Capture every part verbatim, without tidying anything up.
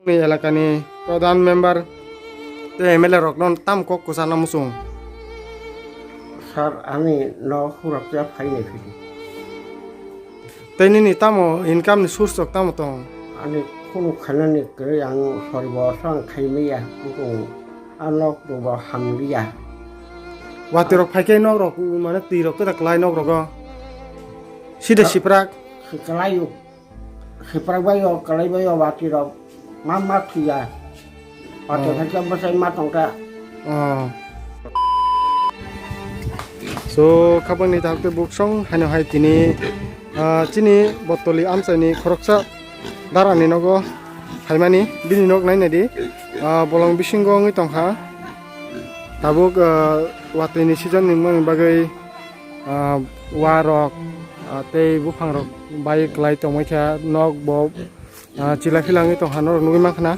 Ni elakani pradhan member tei M L A rokno tam kok kwchana muchung. Sir, ani nok hurok ya phainai phidi. Tei nini tamo income ni source rok tamo tong? Ani khunu khainani kwrwi ang sori bo sang khaimaya, ang a nok bo hamliya. Watwi rok phaikhai nok rok mane twi rok kwta klai nok rogo. Sida siprak. Siklaio. Siprak bai o, kalai bai o, watwi rok ma ma thuya. Watwi khaikhe bwsai ma tongkha. Oh. So, khabangni dagte buksong haino hai tini, ah, chini botoli amchaini khoroksa darani nogo phaimani, bini nok nainadi, ah, bolong bisingo wngwi tongkha. Tabuk, ah, watwini season ni wngmani bagwi, ah, warok, ah, tei buphangrok bai kwlai tongmani kha nok bo, ah, chila phila wngwi tongkha norok nugwi mankha na.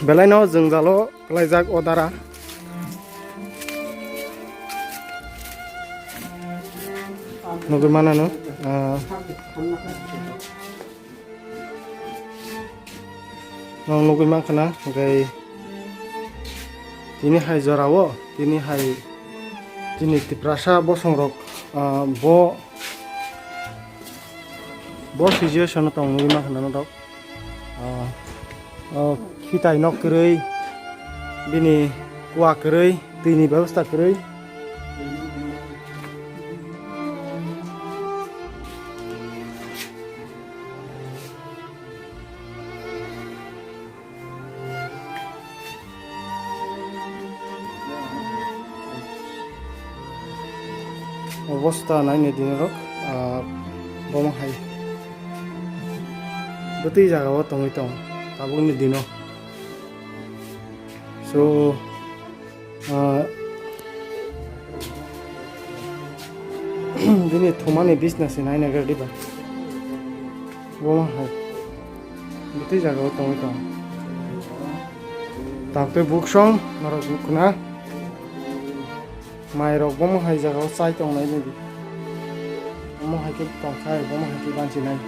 Belaino jwngjalo kwlaijak o dara. Nugwi manano, ah, Nong nugwi mankha na, hwnkhe tini hai jorao, tini hai chini Tiprasa bosongrok, ah, bo, bo situation o tong nugwi mankha na norok. Ah, oh, khitai nok kwrwi, bini kua kwrwi, twini bebosta kwrwi. Obosta nainai dinorok, ah, bomo hai bwtwi jagao tongwi tong tabukni dino. So, Ah, bini thumani business ni naina gari ba. Bo ma hai. Bwtwi jaga o tongwi tong. Tabuk tei buksong norok nukkuna. Mai rok bo ma hai jaga o chai tong nai nai di. Bo ma hai khe tong khai, bo ma hai khe banchi nai.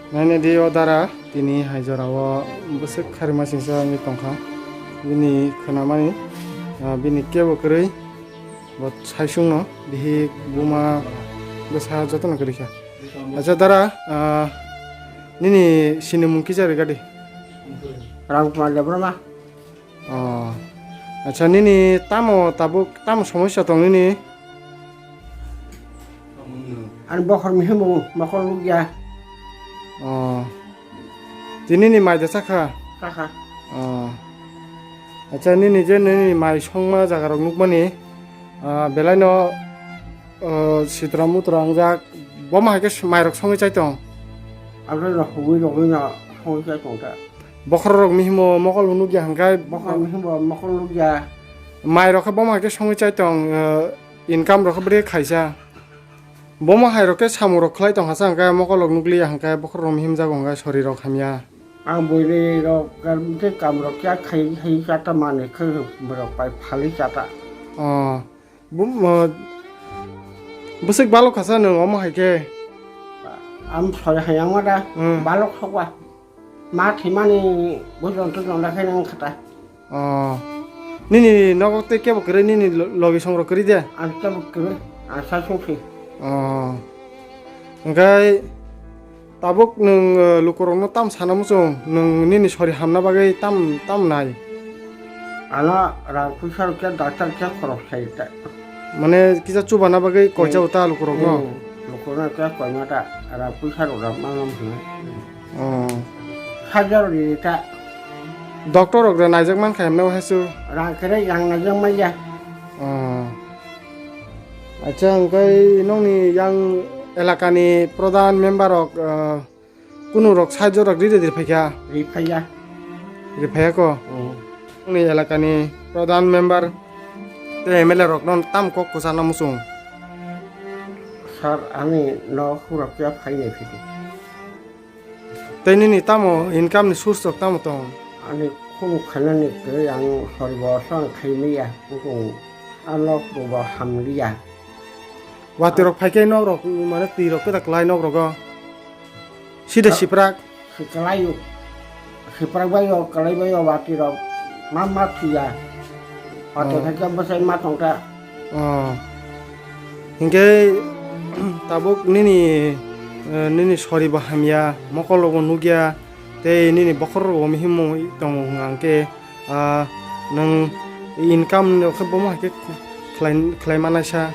Naina di o dara tini hai jora o bwswk kharima singsa wngwi tongkha. Bini khwnamani, ah, bini kebo kwrwi bo saisungno bihik buma bwsa jotono kwrwi kha. Acha dara, ah, nini sinimung kisa rwgadi? Ramkumar Debbarma. Oh. Acha, nini tamo tabuk, tamo somosya tong nini? Ani bokhor mihimung mokol nukya. Oh. Tini ni mai da chakha? Chakha. Oh. Acha, nini je nini mai songma jaga rok nukmani, ah, belai no, oh, sitra mutra wngjak, bo ma hai khe mai rok songwi chai tong? Abo no hugui rogwi no songwi chai tong ta. Bokhorok mihimo mokol bo nukya hwnkhe. Bokhorok mihimo mokol nukya. Mai rok khe bomo hai khe songwi chai tong, eh, income rok khe bwrwi khaisa. Bomo hai rok khe samung rok khlai tong hasa hwnkhe mokol rok nukliya hwnkhe bokhorok mihim jago hwnkhe sori rok hamya. Ang bwrwi rok khe kam rok kya khai khai chata manwi khe borok pai phalwi chata. Oh. Bum-, uh, bwswk balok khasa nwng omo hai khe? Am soi hai ang da. Hmm. Balok sokwa. Ma thimani bujon tujon da khe nang khata. Oh. Nini nogo tei kebo kwrwi nini lo-, logi songrok kwrwi de? Ang kebo kwrwi. Ang sa sungsi. Oh. Hwnkhe Tabuk nwng, eh, lukurokno tam sana muchung, nwng nini sori hamna bagwi tam, tam nai? Ano rang puisa rok khe daktar khe khorok sai ta. Mane kisa chubana bagwi koicha Hmm. uta lukurokno? Hmm. Lukurokno khe koima ta, rang puisa rok rang mangam hwnwi. Oh. Hajar ri ta. Doctor rok da naijak mankha hemno hesu? Rang khe rang naijak manya. Oh. Acha, hwnkhe nokni yang elakani pradhan member rok, eh, kunu rok sahajyo rok ri rwdi phaikha? Ri phaiya. Ri phaiya ko? Oh. Nokni elakani pradhan member tei M L A rokno tam kok kwchana muchung. Sir, ani nok hurok ya phainai phidi. Tei nini tamo income ni source rok tamo tong? Ani Khuluk khainani kwrwi ang sori bo song khaimaya, wngkung a nok bo hamliya. Watwi rok phaikhe nok rok mane twi rok kwtak lai nok rogo. Sida Ah. siprak. Sikalai o. Siprak bai o, kalai bai o watwi rok ma ma thiya. Watwi Oh. phaikhe bwsai ma tongta. Oh. Hinkhe tabuk nini, eh, nini sori bo hamya, mokol rogo nukya. Tei nini bokhorok bo mihimung tongo hwnkha hwnkhe, ah, nwng income rok khe bomo hai khe khlai, khlai manaisa.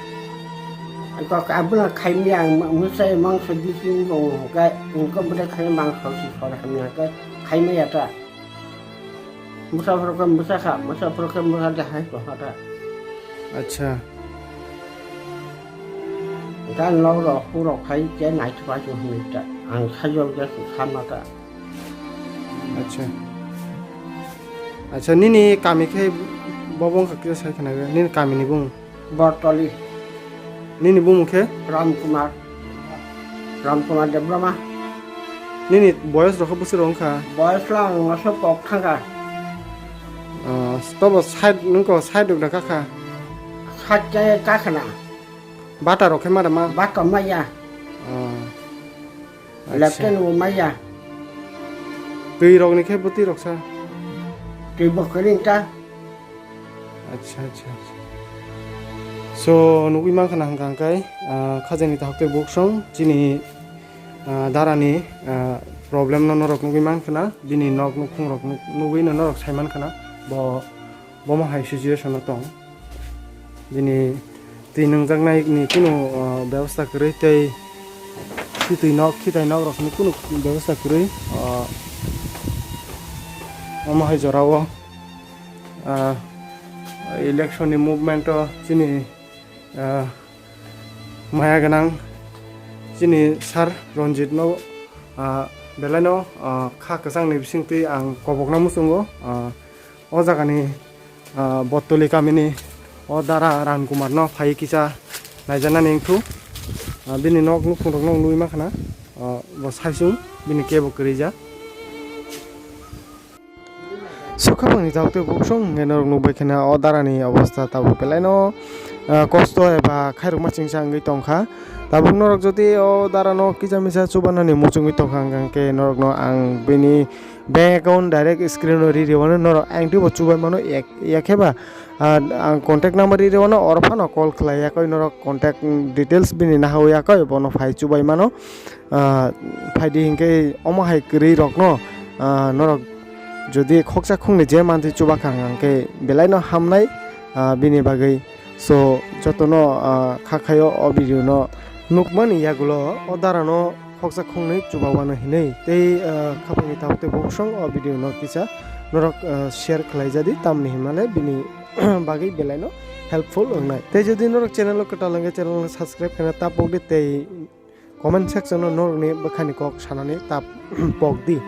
Kok abuna khaimya ang mwsai mangso bising bo hwnkhe income bude khai mangso si sor hamya khe khaimaya ta. Mwsa phoro khe mwsa kha, mwsa phoro khe mwsa de hai to ha ta. Acha. Ta nok rok phurok khai khe naithok bai hwnwi ta. Ang sajok de sama ta. Acha. Acha, nini kami khe bobo wngkha kisa sai khna nini kami ni bung. Bortoli. Nini bumung khe? Ram Kumar. Ram Kumar Debbarma. Nini boyos rok khe bwswk rok wngkha? Boyos lang noso kok thangkha. Ah, tobo side nungko side rok da kakha? Side khe kakhna. Bata rok khe mada ma? Bata maya. Ah. Acha. Lepten bo maya. Twi rok ni khe bwtwi rok sa? Twi bo kwrwi ta. Acha, acha, acha. So, nugwi mankha na hwnkha hwnkhe, ah, khajani takhuk tei buksong chini, ah, darani, ah, problem no norok nugwi mankha na, bini nok nukhung rok nuk-, nugwi no norok sai mankha na, bo, bomo hai situation o tong. Bini twi nungjaknai ni kunu, ah, bebosta kwrwi tei khitwi nok, khitai nok rok ni kunu bebosta kwrwi, ah, omo hai jora o. Ah, election ni movement o chini, ah, maya gwnang chini sir Ranjit no, ah, belai no, ah, kha kwchang ni bising twi ang kobokna muchungo. Ah, o jaga ni, ah, Bottoli kami ni o dara Ram Kumar no phai kisa naijaknani wngthu. Ah, bini nok nukhung rok no nugwi mankha na, ah, bo saisung bini kebo kwrwi ja. Sukha bangni tabuk tei buksong hwnkhe norok nukbai kheno o darani obostha tabuk belai no, ah, kosto eba khairokma chingsa wngwi tongkha. Tabuk norok jodi o darano kisa misa chubanani muchungwi tongkha hwnkhe norokno ang bini bank account direct screen o ri rwmano norok ang twibo chubai mano yak-, yakheba, ah, ang contact number ri rwmano oro phano call khlai yakwi norok contact details bini nahawi yakwi bono phai chubai mano. Ah, phaidi hinkhe omo hai kwrwi rokno, ah, norok jodi khoksa khoknwi je mantwi chuba kha hwnkhe belai no hamnai, ah, bini bagwi. So, jotono, ah, kha khaio o video no nukmani yagulo o dara no khoksa khoknwi chuba wano hinwi tei, ah, khapangni tabuk tei buksong o video no kisa norok, ah, share khlai jadi tamni hinmale bini bagwi belai no helpful wngnai. Tei jodi norok channel o kwtal hwnkhe channel no subscribe khaina ta pokdi tei comment section o norokni bwkhani kok sanani ta pokdi.